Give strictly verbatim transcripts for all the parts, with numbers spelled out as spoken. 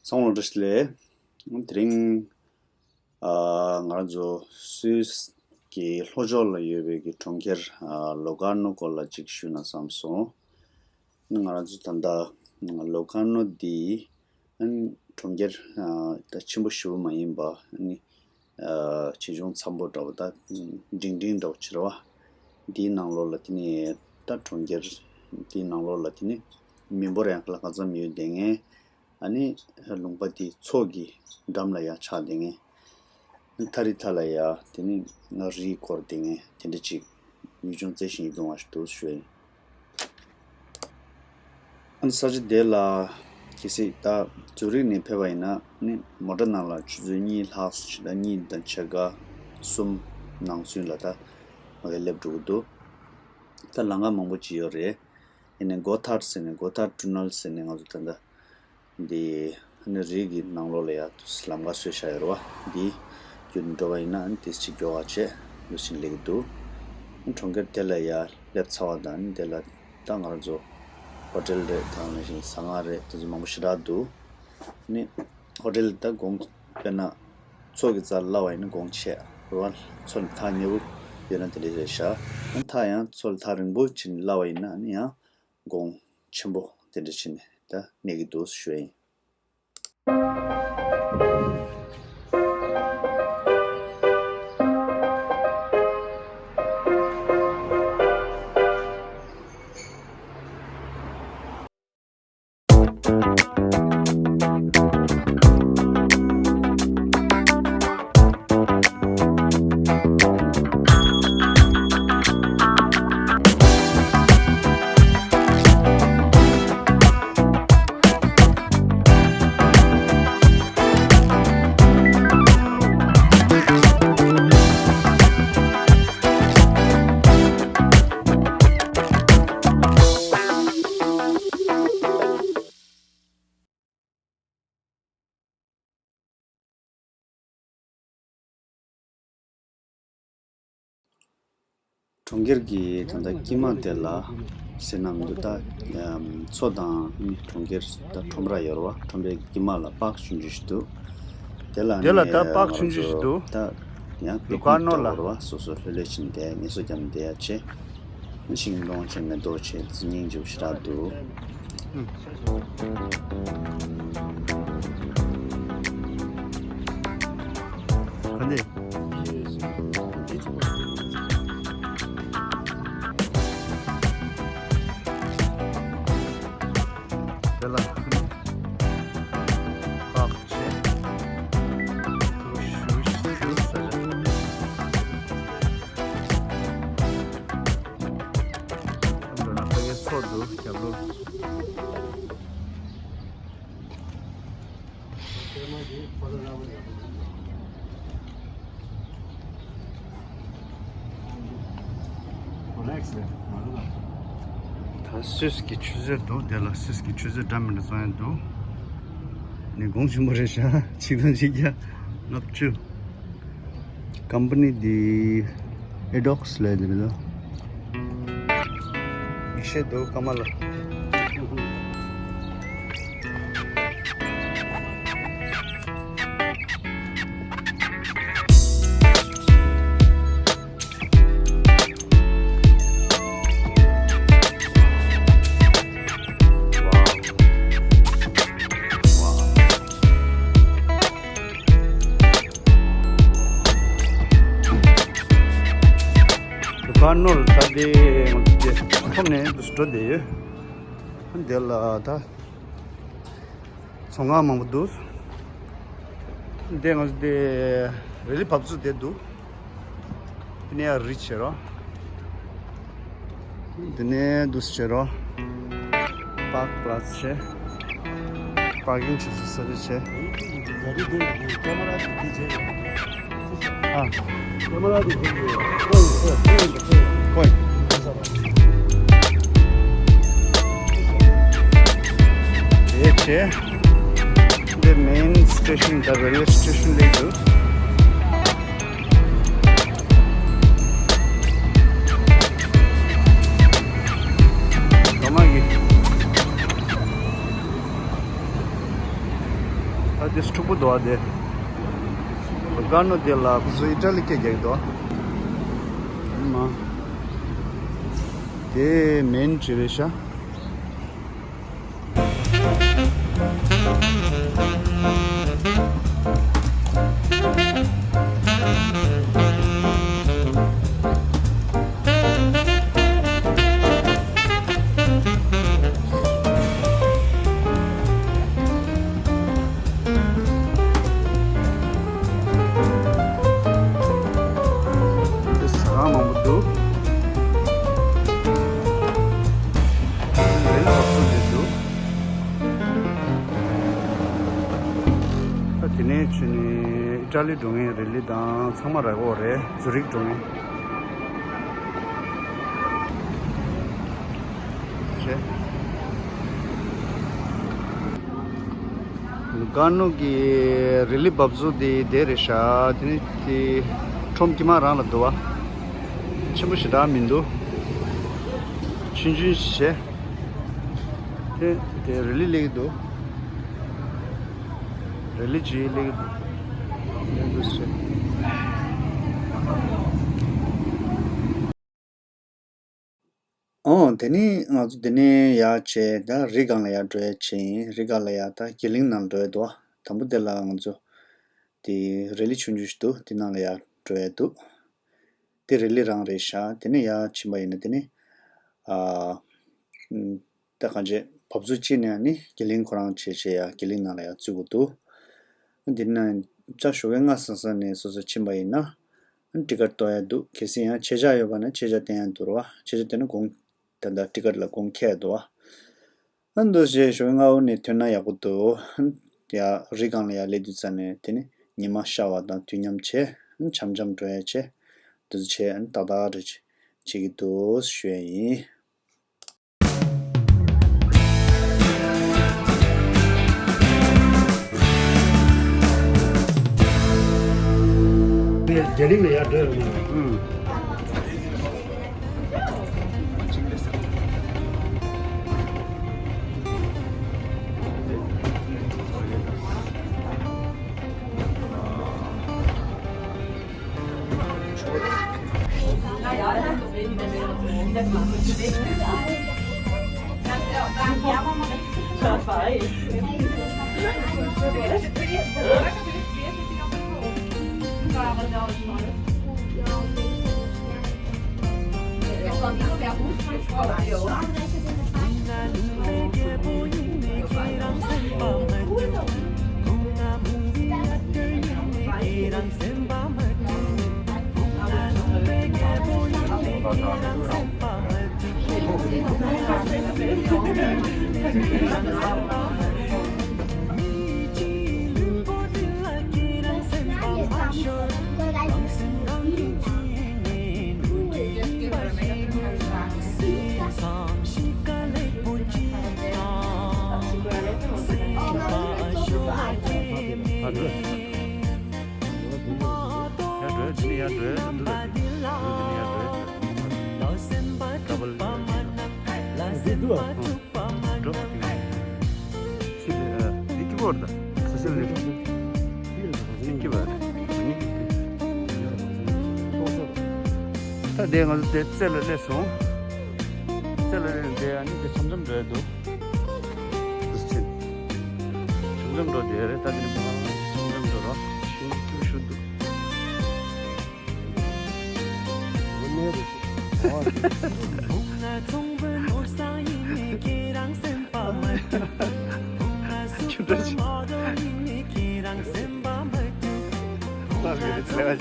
ཚང་མ་ལ་བཀྲ་ཤིས་བདེ་ལེགས། དེ་རིང་ཨ་ང་རང་ཚོ་སུད་སི་གི་ལྷོ་ཕྱོགས་ལ་ཡོད་པའི་གི་གྲོང་ཁྱེར་ཨ་ལོ་ཀར་ནོ་སྐོར་ལ་ཅིག་ཞུས་ན་བསམ་སོང་། ང་རང་ཚོ་ད་ལྟ་ལོ་ཀར་ནོ་འདི་ཨ་ནི་གྲོང་ཁྱེར་ཨ་ད་ཆེན་པོ་ཞེ་པོ་མ་ཡིན་པ་ཨ་ནི་ཨ་ཆེ་ཆུང་འཚམ་པོ་འདྲ་བོ་ད་འབྲིང་འབྲིང་འདྲ་བོ་ཅིག་རེད་བ། འདིའི་ནང་ལོགས་ལ་དེ་ནི་ད་གྲོང་ཁྱེར་འདིའི་ནང་ལོགས་ལ་དེ་ནི་མི་འབོར་ཡང་ལྷག་ཙམ་ཡོད་བསྡད་མཁན། ཨ་ནི་ལུང་པ་དེའི་མཚོ་གི་འགྲམ་ལ་ཡང་ཆགས་བསྡད་མཁན། མཐའ་རི་མཐའ་ལ་ཡང་དེ་ནི་ང་རིས་བསྐོར་བསྡད་མཁན་དེ་འདྲ་ཅིག་ཡུལ་ལྗོངས་རྩི་ཤིང་གི་སྡོང་བ་ཞིག་འདུག་ཞུ་ཡ་ཡིན། ཨ་ནི་ས་ཆ་དེ་ལ་གལ་སྲིད་ད་ཛུ་རིག་ནས་ཕེབས་པ་ཡིན་ན་ནི་མོ་ཊ་ནང་ལ་ཆུ་ཚོད་གཉིས་ལྷག་ཙམ་ཞིག་ད་གཉིས་དང་ཕྱེད་ཀ་གསུམ་ནང་ཚུན་ལ་ད་མ་གི་སླེབས་འགྲོ་གི་འདུག་ད་ལམ་ཁ་མང་པོ་ཅིག་ཡོད་རེད། ཡིན་ནའི་གོ་ཐར་ཟེར་ནས་གོ་ཐར་ཊུ་ནལ་ཟེར་ནས་ང་ཚོ་ད་ལྟ་འདི་ནི་རི་གི་ནང་ལོགས་ལ་ཡ་ལམ་ཁ་བཟོས་བཞག་ཡོད་རེད་བ། འདི་བརྒྱུད་ནས་འགྲོ་བ་ཡིན་ན་ཨ་ནི་དེ་ཅིག་མགྱོགས་པ་བྱས་འདུག་ཕྱིན་སླེབས་ཀྱི་འདུག་གྲོང་ཁྱེར་དེ་ལ་ཡ་སླེབས་ཚར་བ་དང་དེ་ལ་ད་ང་རང་ཚོ་ཧོ་ཊེལ་རེད། དེ་ནང་བཞིན་ཟ་ཁང་རེད། དེ་ཚོ་མང་པོ་ཞེ་དྲག་འདུག་ནི་ཧོ་ཊེལ་ད་གོང་དཔེར་ན་མཚོ་གི་རྩར་སླེབས་པ་ཡིན་ན་གོང་ཆེ་རེད་བ། མཚོ་ལ་ཐག་ཉེ་པོ་ཡོད་ན་དེ་འདྲ་རེད་ཤག་ཨ་ནི་ད་ཡང་མཚོ་ལ་ཐག་རིང་པོ་ཕྱིན་སླེབས་པ་ཡིན་ན་ཨ་ནི་ཡང་གོང་ཆེན་པོ་དེ་འདྲ་ཕྱིན་ནས་ད་གནས་ཀྱི་འདུག་ཞུ་ཡ་ཡིན། གྲོང་ཁྱེར་གྱི་ད་ལྟ་དཀྱིལ་མ་དེ་ལ་ཟེར་ན་མི་འདུག་ད་མཚོ་དང་ནི་གྲོང་ཁྱེར་ད་ཁྲོམ་ར་ཡོད་རེད་བ། ཁྲོམ་རའི་དཀྱིལ་མ་ལ་པཱརྐ་ཆུང་ཆུང་ཞིག་འདུག་དེ་ལ་དེ་ལ་ནི་ད་པཱརྐ་ཆུང་ཆུང་ཞིག་འདུག་ད་ཡང་པིག་ནིག་འདྲ་བོ་རེད་བ། སོ་སོ་ལྷོད་ལྷོད་བྱས་ནས་བསྡད། ངལ་གསོ་རྒྱབ་ནས་བསྡད་ཡ་བྱས། ཤིང་སྡོང་བྱས། མེ་ཏོག་བྱས། སྙིང་རྗེ་པོ་ཞེ་དྲག་འདུག་ག་འདི། དེ་ལ་པཱརྐ་བྱས། ཐུགས་ཞུ་ཞུ་ས་རེད། འགྲོ་ན་ཕ་གིའི་མཚོ་འདུག་རྒྱབ་ལོགས། ད་སུད་སི་གི་ཆུ་མཛོད་འདུག་དེ་ལ་སུད་སི་གི་ཆུ་མཛོད་འདྲ་མི་འདྲ་བཙོང་ཡ་འདུག་ནི་གོང་ཆེན་པོ་རེད་ཤག་ཆིག་སྟོང་ཆིག་བརྒྱ་ལྔ་བཅུ། ཀམ་པ་ནི་འདི་ཨེ་ཌོག་སི་ལབ་ཡ་འདི་རེད་ལ། མིག་ཤེལ་འདུག་ཀ་མ་ལ། ལོ་ཀར་ནོ་ལ་ད་དེ་ང་ཚོ་དེ་ཁོམ་ནས་འདུག་སེ་འགྲོ་བསྡད་ཡོད། དེ་ལ་ད་ཚོང་ཁང་མང་པོ་འདུག་དེ་ང་ཚོ་དེ་རི་ལི་བབས་ཚུགས་དེ་འདུག་དེ་ནས་ཡར་རི་བྱེད་རོགས། དེ་ནས་འདུག་སེ་བྱེད་རོགས། པཱརྐ་པ་ལ་སི་བྱེད། པཱར་ཀིང་བྱེད་ས་ས་རི་བྱེད། ཨ། ཀེ་མ་ར་དེ་ཁོ་ཡི་ཁོ་ཡི་ཁོ་ཡི། དེ་བྱས། འདི་མེན་སི་ཊེ་ཤན་ད་རེལ་ཝེ་སི་ཊེ་ཤན་སླེབས་འདུག་ག་མ་གི། ད་དེ་འཁྲུག་པོ་འདུག་ཨ། དེ་ལུ་ཀར་ནོ་དེ་ལ་ཁོ་ཚོ་ཨི་ཊ་ལི་སྐད་རྒྱག་གི་འདུག་ཨ། མ་དེ་མེན་ཅི་རེད་ཤག་འདི་ཟ་ཁང་མང་པོ་འདུག་རི་ལི་བབས་ཚུགས་འདི་འདུག་ད་དེ་ནས་ཕྱིན་ནས་ཨི་ཊ་ལི་འགྲོ་མཁན་རི་ལི་དང་ཚང་མ་རག་གི་ཡོད་རེད། ཛུ་རིག་འགྲོ་མཁན། བྱས། ཀར་ནོ་གི་རི་ལི་བབས་ཚུགས་དེ་དེ་རེད་ཤག་དེ་ནི་དེ་ཁྲོམ་དཀྱིལ་མ་རང་ལ་འདུག་བ། ཆེན་པོ་ཞེ་དྲག་མི་འདུག་ཆུང་ཆུང་ཞིག་བྱས། དེ་དེ་རི་ལི་སླེབས་ཀྱི་འདུག་རི་ལི་ཅིག་སླེབས་ཀྱི་འདུག་སླེབས་འདུག་ཟེར། ཨོ། དེ་ནི་ང་ཚོ་དེ་ནས་ཡར་བྱས་ད་རི་སྒང་ལ་ཡར་འགྲོ་ཡ་བྱས་ཡིན། རི་སྒང་ལ་ཡར་ད་གྱི་ལིང་ནང་འགྲོ་ཡ་འདུག་ཨ། དང་པོ་དེ་ལ་ང་ཚོ་དེ་རི་ལི་ཆུང་ཆུང་ཞིག་འདུག་དེ་ནང་ལ་ཡར་འགྲོ་ཡ་འདུག་དེ་རི་ལི་རང་རེད་ཤག་དེ་ནས་ཡར་ཕྱིན་པ་ཡིན་ན་དེ་ནི་ཨ། ད་གང་བྱས་བབས་ཚུགས་གཅིག་ནས་ནི་གྱི་ལིང་ཁོ་རང་བྱས་བྱས་ཡ་གྱི་ལིང་ནང་ལ་ཡ་བཙུད་དགོས་འདུག་འདི་ན་ཅ་ཞོགས་ཀས་སྔ་སང་སང་ནས་སོ་སོ་ཕྱིན་པ་ཡིན་ན་ཊི་ཀཊ་གཏོང་ཡ་འདུག་གལ་སྲིད་ཡང་ཆས་ཆས་ཡོད་པ་ན་ཆས་ཆས་སྟོན་ཡ་འདུག་ར་བ། ཆས་ཆས་སྟོན་ན་གོང་ད་ལྟ་ཊི་ཀཊ་ལ་གོང་ཁེ་འདུག་བ། ཨ་འདུག་བྱས་ཞོགས་ཀས་སྔ་པོ་ནས་ཐོན་ན་ཡག་པོ་འདུག་ཡ། རི་སྒང་ལ་ཡ་སླེབས་དུས་ཙ་ནས་དེ་ནི་ཉི་མ་ཤར་བ་དང་དུས་མཉམ་བྱས་འཆམ་འཆམ་འགྲོ་ཡ་བྱས་འདུག་བྱས་ཏག་ཏག་རེད་བྱེད་ཀྱི་འདུག་ཞུ་ཡ་ཡིན། རྒྱ་རིགས་ལ་ཡར་འགྲོ་ཡོང་ན། ཨུམ། ཨ་འགྲོ། ཡར་འགྲོ། འདི་ནས་ཡར་འགྲོ། འདི་ལ་འགྲོ། འདི་ནས་ཡར་འགྲོ། ད་བལ། འདི་འདུག་ཨ། འགྲོ། ཕྱི་ལ་འདི་སྐྱིད་པོ་རེད་ད། སོ་སོ་ལས་འགྲོ། འདི་སྐྱིད་པ་རེད། ད་དེ་ང་ཚོ་དེ་རྩེ་ལ་སླེབས་སོང་། རྩེ་ལ་སླེབས་ནས་དེ་ཨ་ནི་དེ་འཆམ་འཆམ་འགྲོ་ཡ་འདུག་འཆམ་འཆམ་འགྲོ་དེ་རེད། ད་དེ་ནས་མར་འཆམ་འཆམ་འགྲོ་རོགས། ཤིང་སྐྱུར་ཤུ་འདུག་ཁྱོད་འདྲ་ཞིག་ལས་ཀ་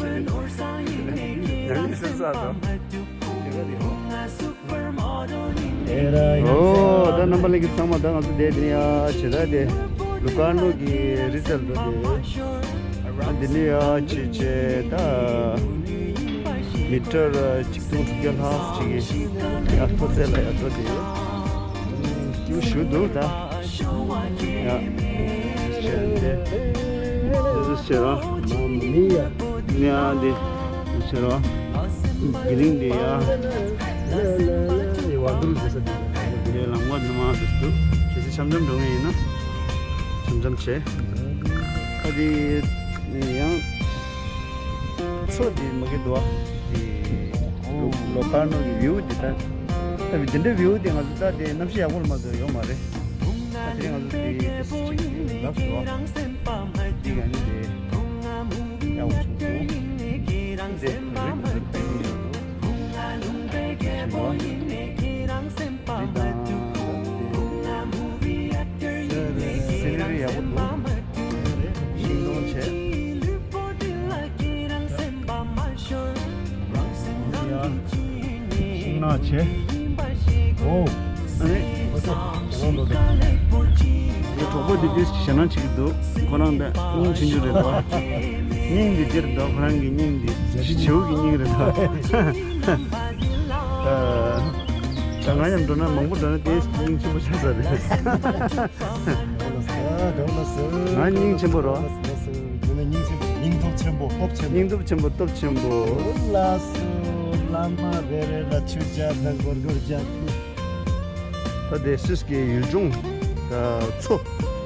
བྱེད་ནས་ཡང་ཡིན་སེམས་ས་དང་། ཨོ། ད་རྣམ་པ་ལྷན་རྒྱས་ཚང་མ་ད་ང་ཚོ་བསྡད་དེ་ཡ་བྱེད་ད་དེ་ལུ་ཀར་ནོ་གི་རི་རྩེར་འགྲོ་དེ། ད་འདི་ནས་ཡ་བྱེད་བྱེད་ད་མི་ཊར་གཅིག་སྟོང་དྲུག་བརྒྱ་ལྷག་ཅིག་གི་ཡར་མཐོ་ཚད་ལ་ཡར་འགྲོ་དེ་ཡུ་ཞུ་འདུག་ད། ཡ། ཞེས་ཏེ། འདི་ཚོ་ཤེས་རོགས། མ་མི་ཡ། ནི་ཨ་འདི། ཤེས་རོགས། དེ་རིང་འདི་ཡ། ལེ་ལེ་ལེ་ཡི་བར་དུ་ཟེར་ས་འདི། དེ་ལས་ལམ་ངོ་ནི་མ་འདུག་འདུག་གལ་སྲིད་འཆམ་འཆམ་འགྲོ་ངེས་ཡིན་ན། འཆམ་འཆམ་བྱེད། དེ་ཡང་མཚོ་དེ་མ་གི་འདུག་ཨ། དེ་ལོ་ལོ་ཀར་ནོ་གི་བིའུ་དེ་ད་ད་དེ་འདྲའི་བིའུ་དེ་ང་ཚོ་ད་དེ་གནམ་གཤིས་ཡག་པོ་མ་ཚོ་ཡོད་མ་རེད། ད་དེ་ང་ཚོ་དེ་དེ་ཅིག་ལབ་སོང་། དེ་ག་ནི་དེ་ཡག་པོ་བྱུང་སོང་། དེ་རེད་དེ་ཕན་ཡོད་འདུག་ཞིང་པ། འདི་དང་སེ་རི་རི་ཡག་པོ་འདུག་ཤིང་སྡོང་བྱས། ཤིང་ནགས་བྱས། ཨོ། ཨ་ནི། ངའི་གྲོགས་པོ་འདི་དུས་ཞེད་སྣང་བྱེད་ཀྱི་འདུག་ཁོ་རང་ད་སྙིང་ཆུང་ཆུང་རེད་འདུག་སྙིང་འདི་འདིར་འདུག་ཁོ་རང་གི་སྙིང་འདི་ཞི་བྱེའུ་གི་སྙིང་རེད་འདུག་ད་ང་མཉམ་འགྲོ་ན་མང་པོ་འགྲོ་ན་དེ་སྙིང་ཆེན་པོ་ཆགས་ས་རེད། ང་སྙིང་ཆེན་པོ་རོ། སྙིང་ཆེན་པོ། སྙིང་སྟོབས་ཆེན་པོ། སྟོབས་ཆེན་པོ། སྙིང་སྟོབས་ཆེན་པོ། སྟོབས་ཆེན་པོ། ལགས་སོ། བླ་མ་རེ་རེ་ལ་ཆོས་བརྒྱ་དང་སྒོར་སྒོར་བརྒྱ། ད་དེ་སུད་སི་གི་ཡུལ་ལྗོངས་ད་མཚོ།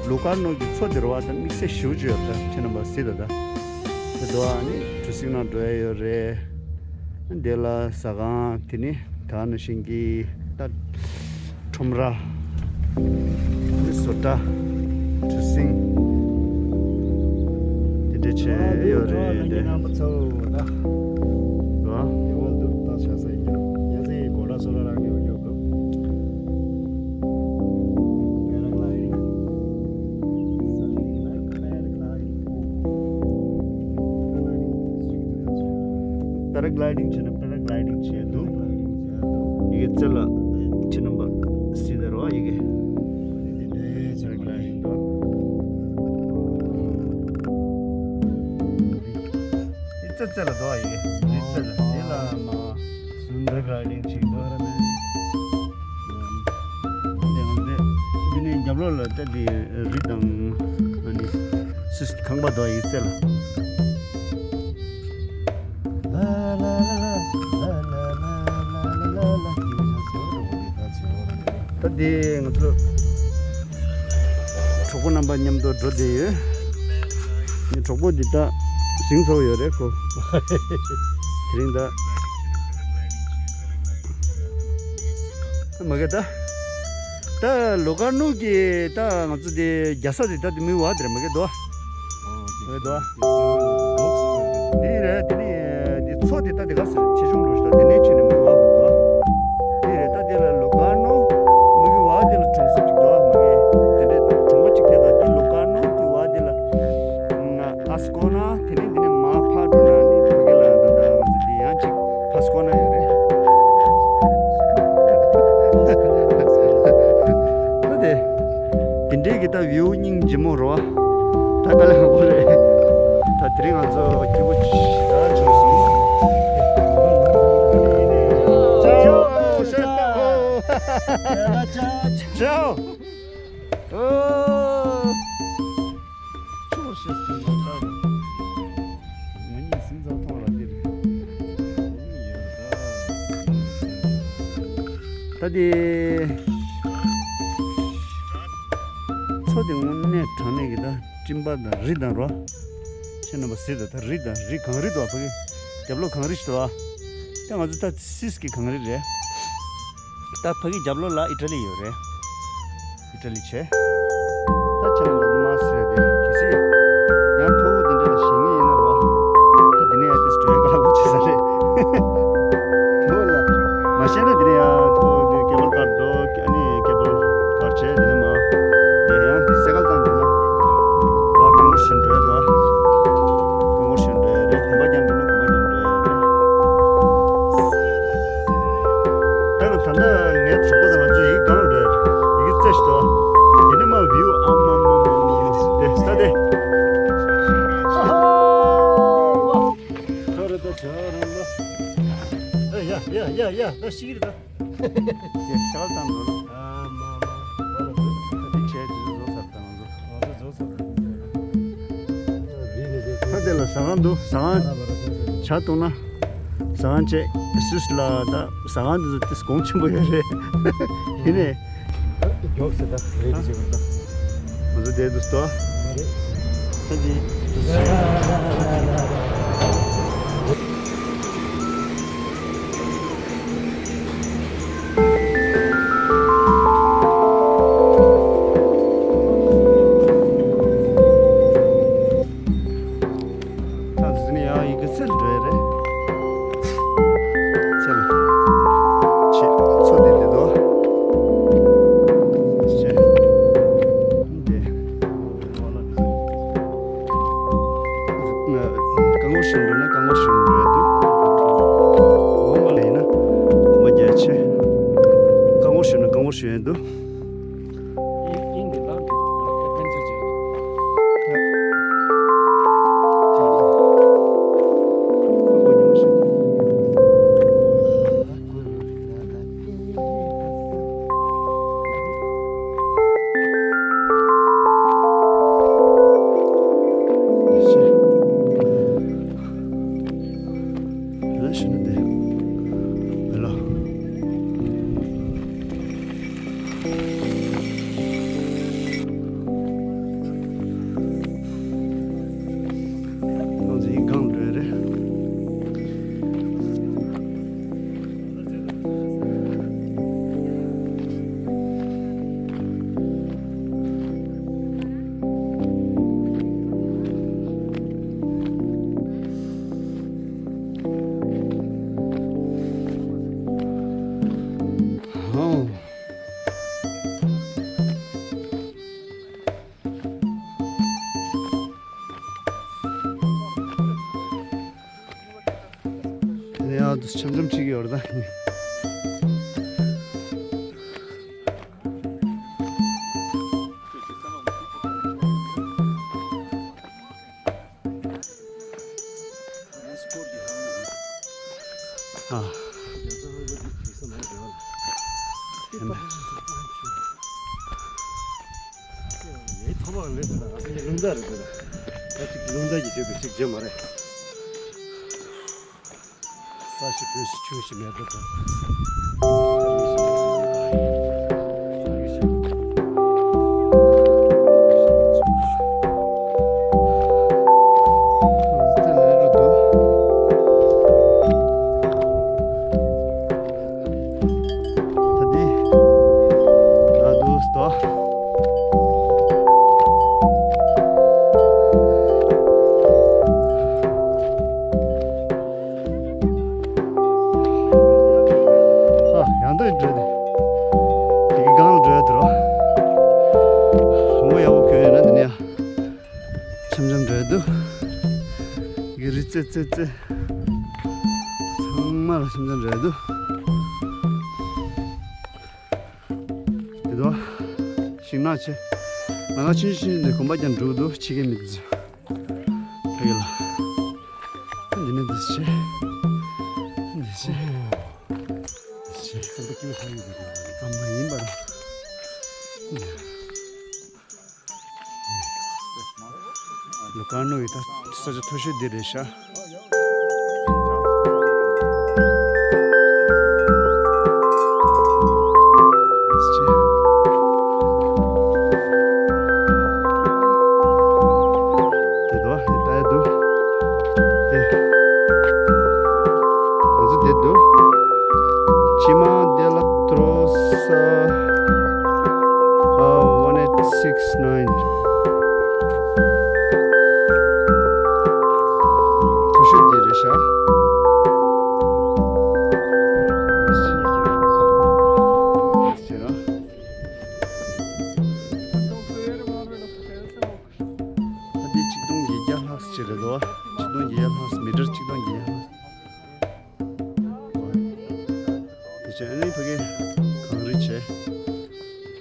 ལུ་ཀར་ནོ་གི་མཚོ་དེ་རུ་བ་ད་དམིགས་བསལ་ཞེ་པོ་ཅིག་ཡོད་ད་ཁྱེད་རྣམ་པ་གཟིགས་ད་ད། དེ་དུ་བ་ནི་གྲུ་གཟིངས་ནང་འགྲོ་ཡ་ཡོད་རེད། དེ་ལ་ཟ་ཁང་དེ་ནི་ད་ནང་བཞིན་གྱི་ད་ཁྲོམ་ར། དེ་ནི་བཟོ་གྲྭ། གྲུ་གཟིངས། དེ་འདྲ་བྱས་ཡོད་རེད་དེ། རོ། དེ་བ་འདུག་ད་ཆ་ས་ཡིན་རྒྱུ། ཡ་ཟེ་གོ་ལ་སོ་ལ་རང་ཡོད་ཡོད་འདུག Paragliding. Paragliding. Paragliding བྱས་ན་paragliding བྱས་འདུག་ཡི་གེ་རྩེ་ལ་ཕྱི་ནང་པ་སྲིད་དེ་རོ་ཡི་གེ། Paragliding འདུག་ཡི་རྩེ་རྩེ་ལ་འདུག་ཡི་གེ། ཡི་རྩེ་ལ་དེ་ལ་མ་paragliding བྱས་འདུག་འདི་ནས་རྒྱབ་ལོགས་ལ་ལྟ་དེ་རི་དང་ཨ་ནི་སུས་ཁང་པ་དོ་ཡི་རྩེ་ལ། ད་དེ་ང་ཚོ་གྲོགས་པོ་རྣམ་པ་མཉམ་དུ་འགྲོ་བསྡད་ཡོད། ངའི་གྲོགས་པོ་འདི་ད་ཟིང་ཚོགས་ཡོད་རེད་ཁོ། དེ་རིང་ད། མ་གི་ད། ད་ལོ་ཀར་ནུ་གི་ད་ང་ཚོ་དེ་རྒྱ་ས་དེ་ད་དེ་མི་བ་དེ་རེད་མ་གི་དོ། མ་གི་དོ། དེ་རེད་དེ་ནི་དེ་མཚོ་དེ་ད་དེ་ག་ཟེར་ཆེ་ཆུང་འགྲོ་ཞིག་ད་དེ་ནས་ཆེ་ནས་མི་བ་མ་དོ། དེ་རེད་ད་དེ་ལ་ལོ་ཀར་ནུ་མ་གི་བ་དེ་ལ་གྲོང་གསེབ་ཅིག་དོ་མ་གི་དེ་འདྲས་གྲོང་པ་ཅིག་དེ་ད་དེ་ལོ་ཀར་ནུ་དེ་བ་དེ་ལ། ཨ་སི་ཀོ་ན་དེ་ནས་དེ་ནས་མར་ཕར་འགྲོ་ན་ནི་ཕ་གི་ལ་ད་ལྟ་ང་ཚོ་དེ་ཡང་ཅིག་ཕ་སི་ཀོ་ན་ཡོད་རེད། ད་དེ་དེ་འདྲའི་གི་ད་བིའུ་སྙིང་རྗེ་མོ་རེད་བ། ད་དཀའ་ལས་ཁག་པོ་རེད། ད་དེ་རིང་ང་ཚོ་སྐྱིད་པོ་ཞེ་དྲག་བྱུང་སོང་། ཅའོ། ཅའོ། ཨོ། ཆུ་བོ་ཞེས་སུ་མ་ཆགས་པ། ང་གཉིས་སིམ་ཚང་ཐོག་ལ་འདིར། ད་དེ། མཚོ་དེ་དངོས་གནས་དྲང་གནས་ཀྱི་ད་སྤྲིན་པ་དང་རི་དང་རོ། ཁྱེད་རྣམ་པ་གཟིགས་དང་ད་རི་དང་རི་གངས་རི་དང་ཕ་གི་རྒྱབ་ལོགས་གངས་རི་ཞིག་འདུག་ཨ། ད་ང་ཚོ་ད་སིས་ཀྱི་གངས་རི་རེད། ད་ཕ་གི་རྒྱབ་ལོགས་ལ་ཨི་ཊ་ལི་ཡོད་རེད། ཨི་ཊ་ལི་བྱས། ད་ཁྱེད་རང་ལ་མ་ཟེར་ཏེ་གལ་སྲིད་ཡང་ཐོ་བོ་དེ་འདྲ་ལ་ཞེད་ངེས་ཡིན་ན་རོ། ད་དེ་ནས་ཡང་ཏིས་འགྲོ་ཡ་དཀའ་ལས་ཁག་པོ་བྱེད་ས་རེད། ཐོ་བོ་ལ་མ་ཤེས་ན་དེ་ནས་ཡང་ཐོ་བོ་དེ་ཀེ་བལ་ཀར་འགྲོ་ཨ་ནི་ཀེ་བལ་ཀར་བྱས་དེ་ནས་མ་དེ་ཡང་སེ་ཀལ་བཏང་འདུག་ན་རོ་གང་བོར་ཞིག་འགྲོ་ཡ་འགྲོ། གང་བོར་ཞིག་འགྲོ་ཡ་རེད། གོམ་པ་རྒྱག་འདུག་ན་གོམ་པ་རྒྱག་འགྲོ་ཡ་རེད། ད་ནི་ད་ལྟ་ངའི་གྲོགས་པོ་དང་ང་ཚོ་ཡི་གེ་གང་རེད། ཡི་གེ་རྩེ་ཞིག་འདུག་དེ་ནི་མ་བིའུ་ཨ་མ་མ་མ་མ་མ་དེ་ད་དེ། ད་རེད་ད་ཆ་རང་ལ། ཡ་ཡ་ཡ་ཡ་ད་ཤི་གི་རེད་ད། དེ་ཤག་དང་འགྲོ་ན། ཨ་མ་མ་མ་ལ་དེ་བྱས་དེ་ཚོ་བཟོ་ཚར་དང་ང་ཚོ། ང་ཚོ་བཟོ་ཚར་དང་། ད་དེ་ལ་ཟ་ཁང་འདུག་ཟ་ཁང་། བྱ་བཏུང་ན། ཟ་ཁང་བྱས་སུས་ལ་ད་ཟ་ཁང་འདི་ཚོ་ཏིས་གོང་ཆེན་པོ་ཡོད་རེད། ཡིན་ནས། མགྱོགས་སེ་ད་རེད་ཅེས་པ་ད། ང་ཚོ་བསྡད་འདུག་ཏོ། མ་རེད། ད་འདི་ ད་འཛིན་ཡང་ཡི་གེ་སེལ་འགྲོ་ཡ་རེད། ཚེ་ལ་ཆེ་ཚོ་དེ་དེ་དོ་ཆེ་དེ། རྐང་འཁོར་ཞོན་འགྲོ་ན་རྐང་འཁོར་ཞོན་འགྲོ་ཡ་འདུག་འོ་མ་ལ་ཡིན་ན་མ་རྒྱ་ཆེ། རྐང་འཁོར་ཞོན་ན་རྐང་འཁོར་ཞོན་ཡ་འདུག་ཡ་འདུག་འཆམ་འཆམ་ཁྲིད་ཀྱི་ཡོད་རེད་ད། ཨ། ཡའི་ཐོག་མ་མེད་ཟེར་ན་ང་ཚོ་གཉིས་རླུང་རྟ་རེད་ཟེར་ན། ད་ཅིག་རླུང་རྟ་གི་ཆེད་དུ་ཞིག་བརྗོད་མ་རེད། ས་ཞིག་བོད་ཞིག་ཆུ་ཞིག་མེད་པ་དང་། ད་འདི་ད་འདུག་སྟོ། ཨ་ཡང་འདི་འགྲོ་དེ། དེ་གི་སྒང་ལ་འགྲོ་ཡ་དེ་རོ། ཧ་མོ་ཡག་པོ་གྱོན་ཡོད་ན་འདི་ནས་ཡ། འཆམ་འཆམ་འགྲོ་ཡ་འདུག་གི་རི་རྩེ་རྩེ་རྩེ། ཚང་མ་ལ་འཆམ་འཆམ་འགྲོ་ཡ་འདུག་དེ་དོ། ཤིང་ནགས་ཆེ། ང་ང་ཆུང་ཆུང་ནས་གོམ་པ་རྒྱག་འགྲོ་གི་འདུག་ཕྱི་རྒྱལ་མི་འདི་ཚོ། ཕ་གི་ལ། འདི་ནས་འདི་ཆེ། འདི་ཆེ། འདི་ཆེ། ཨ་མ་ཡིན་པ་རེད། ལོ་ཀ་ནོ་ཡི་ད་ས་ཆ་མཐོ་ཤོས་འདི་རེད་ཤག་དེ་དོ་དེ་ལྟ་ཡ་འདུག་དེ། ང་ཚོ་དེ་འདུག་ཅི་མ་དེ་ལ་ཏྲོ་ས། ཨ། one eight six nine། མཐོ་ཤོས་འདི་རེད་ཤག་ད་འདི་ཆིག་སྟོང་བརྒྱད་བརྒྱ་ལྷག་ཅིག་རེད་དོ། ཆིག་སྟོང་བརྒྱད་བརྒྱ་ལྷག་མི་ཊར་ཆིག་སྟོང་བརྒྱད་བརྒྱ་ལྷག་དེ་བྱས་ཨ་ནི་ཕ་གི་གངས་རི་བྱས།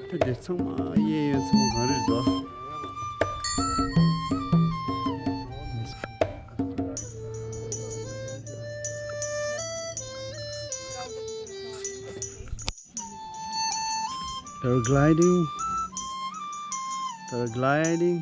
ད་དེ་ཚང་མ་གཡས་གཡོན་ཚང་མ་གངས་རི་རེད་དོ། Paragliding, paragliding.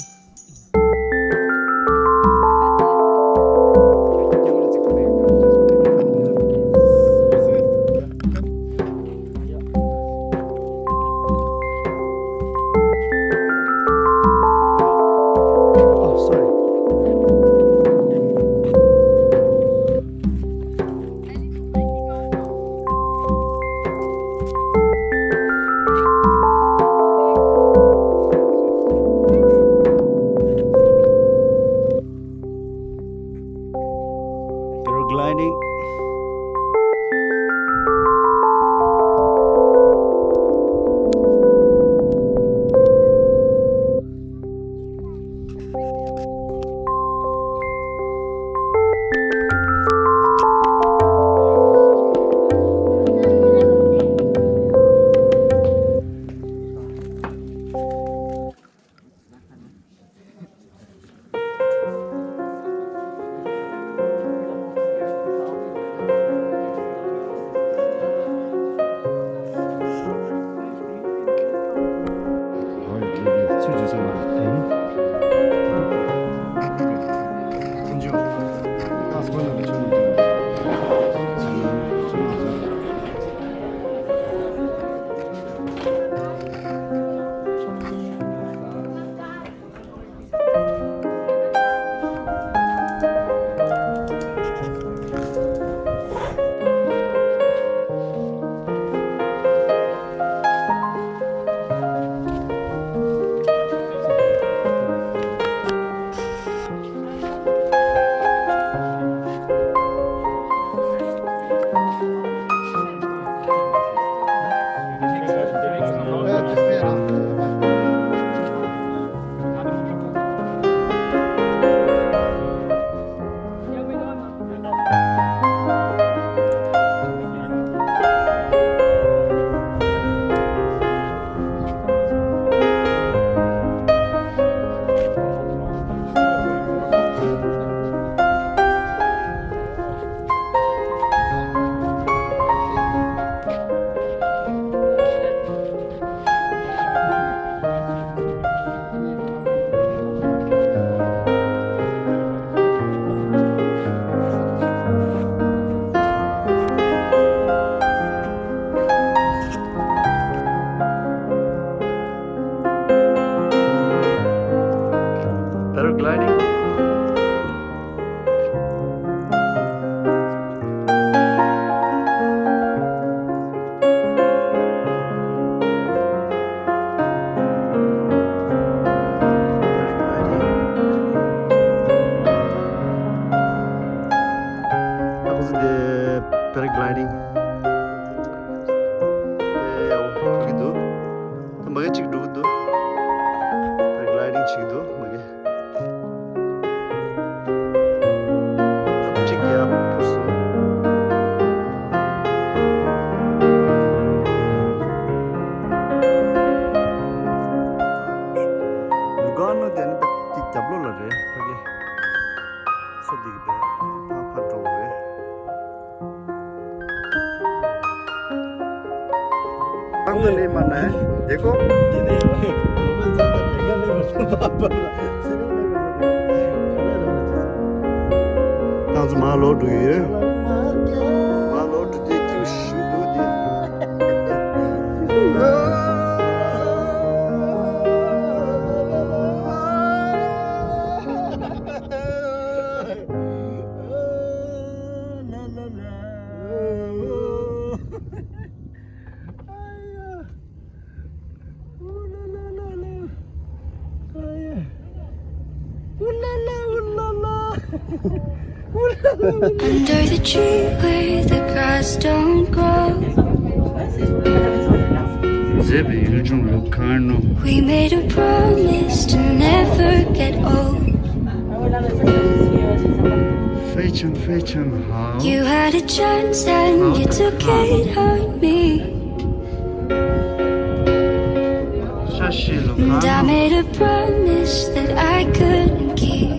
Oh, sorry. Gliding. Paragliding. Paragliding. དེ་ཡག་པོ་འགྲོ་གི་འདུག་ད་མ་གི་གཅིག་འགྲོ་གི་འདུག Paragliding བྱེད་ཀྱི་འདུག་མ་གི་གཅིག་ཡར་འཕུར་སོང་། ལུ་ག་ནོ་དེ་ནི་ད་དེ་རྒྱབ་ལོགས་ལ་རེད་ཕ་གི། ས་འདི་གི་ཕར་ཕར་འགྲོ་དགོས་རེད། ཏང་ཏུ་ལེ་མ་ན་དེ་ཀོ། ཏང་ཏུ་མ་ལོག་འགྲོ་ཡོད། མ་ལོག་འགྲོ་དེ་ཀྱུ་ཤུ་འདུག་དེ། Under the tree where the grass don't grow. མཛེས་པའི་ཡུལ་ལྗོངས་ལུ་གར་ནོ། We made a promise to never get old. ཧྥེ་ཆང་ཧྥེ་ཆང་ཧའོ། You had a chance and you took it on me. ཤ་ཤེ་ལོ་And I ཁ་ནོ། Made a promise that I couldn't keep.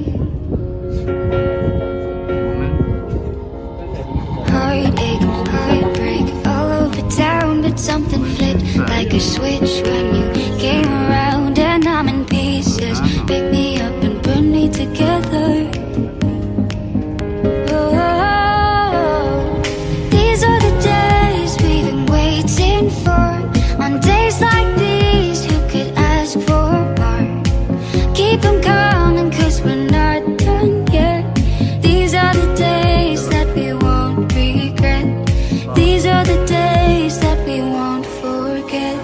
Heartache, heartbreak, all over town, but something flipped like a switch when you came around, and I'm in pieces. Pick me up and put me together. Oh, these are the days we've been waiting for. On days like these, who could ask for more? Keep 'em coming, 'cause we're not done yet. These are the days that we won't regret. These are the days that we won't forget.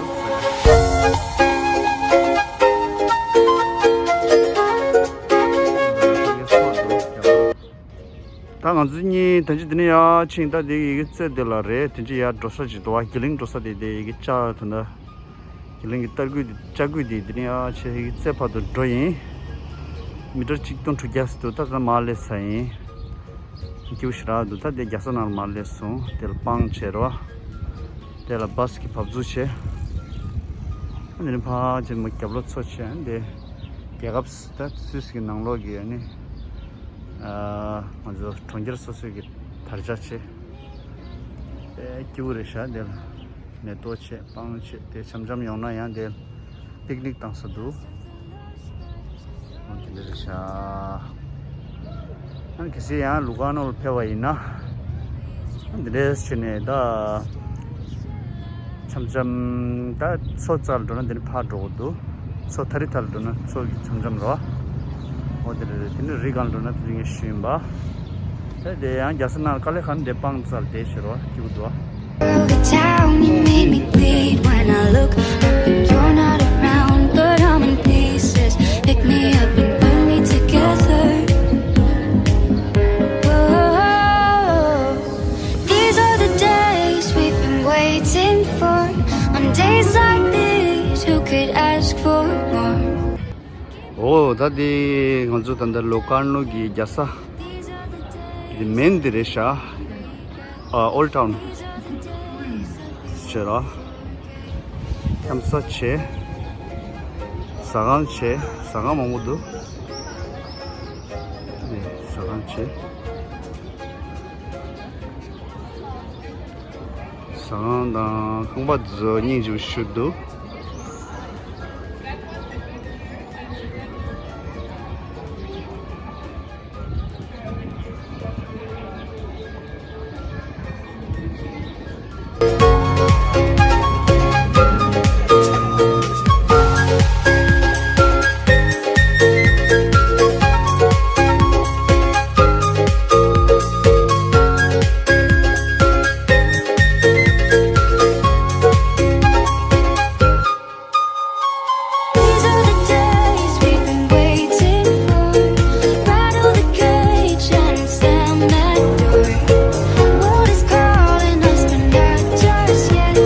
ད་ང་ཚོ་གཉིས་ད་ཅི་དེ་ནས་ཡར་ཕྱིན། ད་དེ་ཡི་གེ་རྩེ་དེ་ལ་རེད། དེ་ཅི་ཡར་འགྲོ་ས་ཅིག་འདུག་བ། གི་ལིང་འགྲོ་ས་དེ། དེ་ཡི་གེ་ལྕགས་དེ་འདྲ། གི་ལིང་གི་རྟ་རྒོད་དེ། ལྕགས་རྒོད་དེ། དེ་ནས་ཡར་ཕྱིན་ཡི་གེ་རྩེ་བར་དུ་འགྲོ་ཡིན། མི་ཊར་གཅིག་སྟོང་དྲུག་བརྒྱ་ཙམ་འདུག་ད་ག་མར་སླེབས་ཚར་ཡིན། སྐྱིད་པོ་ཞེ་དྲག་འདུག་ད་དེ་རྒྱལ་ས་ནང་ལ་མར་སླེབས་སོང་། དེ་ལ་པང་བྱས་རོ། དེ་ལ་བཱས་ཀྱི་བབས་ཚུགས་བྱས། ཨ་ནི་ཕར་ཕྱིན་མོ་རྒྱབ་ལོགས་ཚོ་བྱས། ཨ་ནི་དེ་རྒྱལ་ཁབ་ད་སུད་སི་གི་ནང་ལོགས་ཀྱི་ཨ་ནི་ཨ་ང་ཚོ་གྲོང་ཁྱེར་སོ་སོའི་གི་དར་ཆ་བྱས། དཔེ་སྐྱིད་པོ་རེད་ཤག་དེ་ལ་མེ་ཏོག་བྱས། པང་བྱས། དེ་འཆམ་འཆམ་ཡོང་ན་ཡང་དེ་པིག་ནིག་བཏང་ས་འདུག་འོ་དེ་འདྲ་རེད་ཤག་ཨ་ནི་གལ་སྲིད་ཡང་ལུ་ཀར་ནོ་ལ་ཕེབས་པ་ཡིན་ན། ཨ་འདི་འདྲས་བྱས་ནས་ད་འཆམ་འཆམ་ད་མཚོ་རྩ་ལ་འགྲོ་ན་འདི་ནས་ཕར་འགྲོ་དགོས་འདུག་མཚོ་ཐ་རི་ཐ་ལ་འགྲོ་ན་མཚོ་གི་འཆམ་འཆམ་རེད་བ། འོ་དེ་འདྲ་རེད། དེ་ནས་རི་སྒང་ལ་འགྲོ་ན་དེ་རིང་ངས་ཞུས་ཡིན་པ། ད་དེ་ཡང་རྒྱལ་ས་ནང་དཀའ་ལས་ཁག་འདི་པང་རྩ་ལ་བསྡད་ཤེར་བ་སྐྱིད་པོ་འདུག་ཨ། All the town, you made me bleed when I look up and you're not around, but I'm in pieces. Pick me up and put me together. Whoa, these are the days we've been waiting for. On days like these, who could ask for more? འོ་ད་དེ་ང་ཚོ་ད་ལྟ་ལུ་ཀར་ནོ་གི་རྒྱལ་ས་དེ་མེན་དེ་རེད་ཤག་ཨ་ཨོལ་ཊའུན་བྱས་ར། འཁྱམ་ས་བྱས། ཟ་ཁང་བྱས། ཟ་ཁང་མང་པོ་འདུག་ཨ་ནི་ཟ་ཁང་བྱས། ཟ་ཁང་དང་ཁང་པ་དེ་ཚོ་སྙིང་རྗེ་པོ་ཞེ་པོ་འདུག These are the days we've been waiting for. Rattle the cage and slam that door. What is calling us, but not just yet?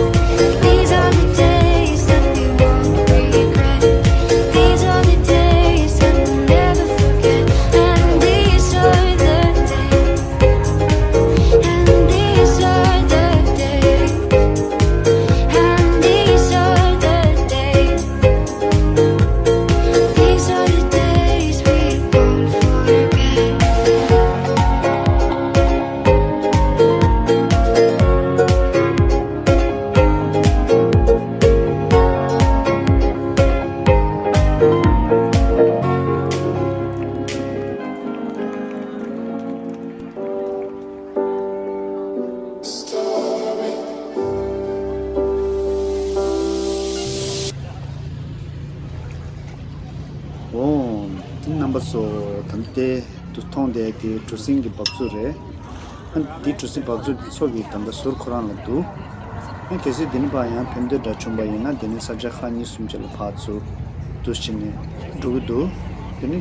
These are the days that we won't regret. These are the days that we'll never forget. And these are the days. And these are the days. And these are the days. These are the days we won't forget. འོ། རྣམ་པ་ཚོ། ད་ལྟའི་དུ་མཐོང་བསྡད་དེ་གྲུ་གཟིངས་ཀྱི་འབབ་ཚུགས་རེད། ཨ་འདི་གྲུ་གཟིངས་འབབ་ཚུགས་འདི་མཚོ་གི་ད་ལྟ་ཟུར་ཁོ་རང་ལ་འདུག་ཨ་གལ་སྲིད་འདི་ནས་ཕར་ཡང་ཕེབས་འདོད་འདྲ་བྱུང་པ་ཡིན་ན། འདི་ནས་ས་ཆ་ཁག་གཉིས་གསུམ་ཅིག་ལ་ཕར་ཚུར་འདུག་བྱས་ནས་འགྲོ་གི་འདུག་དེ་ནི་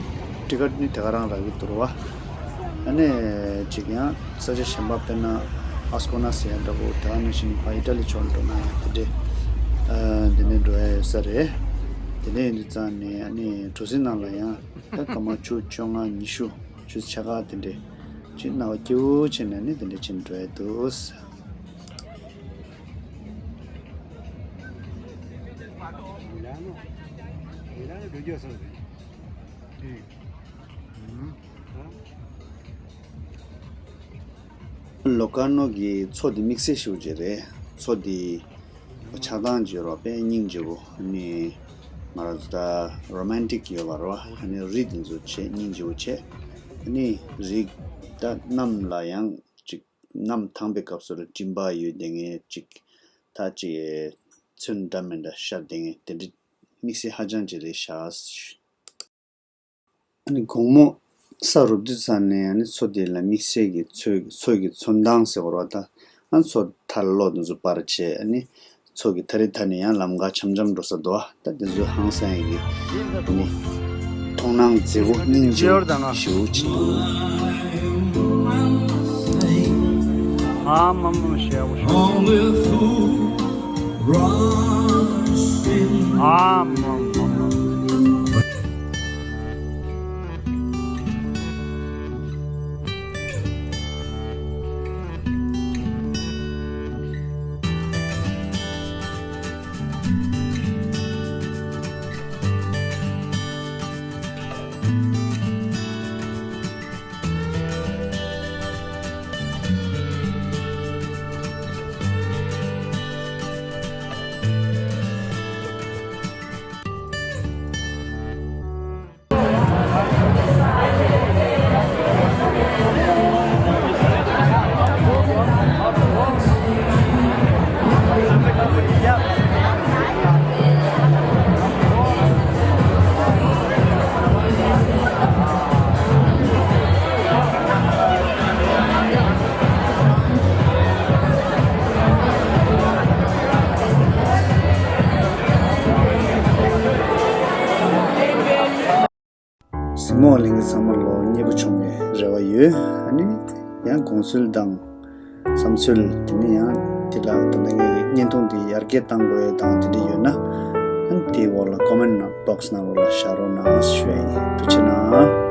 ཊི་ཀེ་ཊི་ནི་དེ་ག་རང་རག་གི་འདུག་རེད་བ། ཨ་ནི་ཅིག་ཡང་ས་ཆ་གཞན་པ་དཔེར་ན་ཨ་སི་ཀོ་ན་ཟེར་ཡ་འདྲ་པོ། དེ་ག་ནང་བཞིན་ཕར་ཨི་ཊ་ལི་ཕྱོགས་ལ་འགྲོ་ན་ཡང་དེ་འདྲས་ཨ་འདི་ནས་འགྲོ་ཡ་ཡོད་ས་རེད། དེ་འདྲས་ཡིན་དུས་ཙང་ནས་ཨ་ནི་གྲུ་གཟིངས་ནང་ལ་ཡང་ད་སྐར་མ་བཅུ་བཅོ་ལྔ་ཉི་ཤུ་ཆུ་ཚོད་ཕྱེད་ཀ་དེ་འདྲས་ཅིག་སྣང་བ་སྐྱིད་པོ་བྱས་ནས་ཨ་ནི་དེ་འདྲས་ཅིག་འགྲོ་ཡ་འདུག་ལོ་ཀར་ནོ་གི་མཚོ་འདི་དམིགས་བསལ་ཞེ་པོ་ཅིག་རེད། མཚོ་འདི་ཆགས་སྟངས་བརྗོད་རོགས་དཔེ་སྙིང་རྗེ་པོ། ཨ་ནི་ང་རང་ཚོ་ད་རོ་མན་ཊིག་ཡོད་པ་རེད་བ། ཨ་ནི་རི་འདི་ཚོ་ཆེ་སྙིང་རྗེ་པོ་ཆེ། ཨ་ནི་རི་ད་གནམ་ལ་ཡང་ཅིག་གནམ་དྭངས་པའི་སྐབས་སུ་ར་སྤྲིན་པ་ཡོད་བསྡད་མཁན་ཅིག་ད་ཅིག་ཚོན་འདྲ་མི་འདྲ་ཤར་བསྡད་མཁན་དེ་འདྲ་དམིགས་བསལ་ཧ་ཅང་ཅིག་རེད་ཤག་ཨ་ནི་དགོང་མོ་ས་རུབ་དུས་ཙམ་ནས་ཨ་ནི་མཚོ་དེ་ལ་དམིགས་བསལ་གྱི་མཚོ་མཚོ་གི་ཚོན་མདངས་ཟེར་བ་རེད་བ། ད་ཨ་མཚོ་ཐར་ལོག་དེ་ཚོ་པར་བྱས། ཨ་ནི་མཚོ་གི་ཐ་རི་ཐ་ནས་ཡང་ལམ་ཁ་འཆམ་འཆམ་འགྲོ་ས་འདུག་ཨ་ད་དེ་ཚོ་ཧང་སང་ཡ་གི་ཨ་ནི་མཐོང་སྣང་མཛེས་པོ་སྙིང་རྗེ་པོ་ཞེ་པོ་ཅིག་འདུག་ཨ་མ་མ་ཞེ་པོ་ཞེ། Only fool runs in. ཨ་མ་མ་མ། གཟིགས་མོ་གླེང་མཁན་ཚང་མ་ལོ་མཉེས་པོ་བྱུང་བའི་རེ་བ་ཡོད། ཨ་ནི་ཡང་དགོངས་ཚུལ་དང་བསམ་ཚུལ། དེ་ནས་ཡང་དེ་ལ་ད་ལྟ་ངའི་བརྙན་ཐུང་འདི་ཡར་རྒྱས་གཏང་དགོས་དང་དེ་འདྲ་ཡོད་ན། ཨ་ནི་དེའི་འོག་ལ་ཀོ་མེན་ཊི་བོག་སི་ནང་ལོགས་ལ་བཞག་རོགས་གནང་ཞུ་ཡ་ཡིན། ཐུགས་རྗེ་གནང་།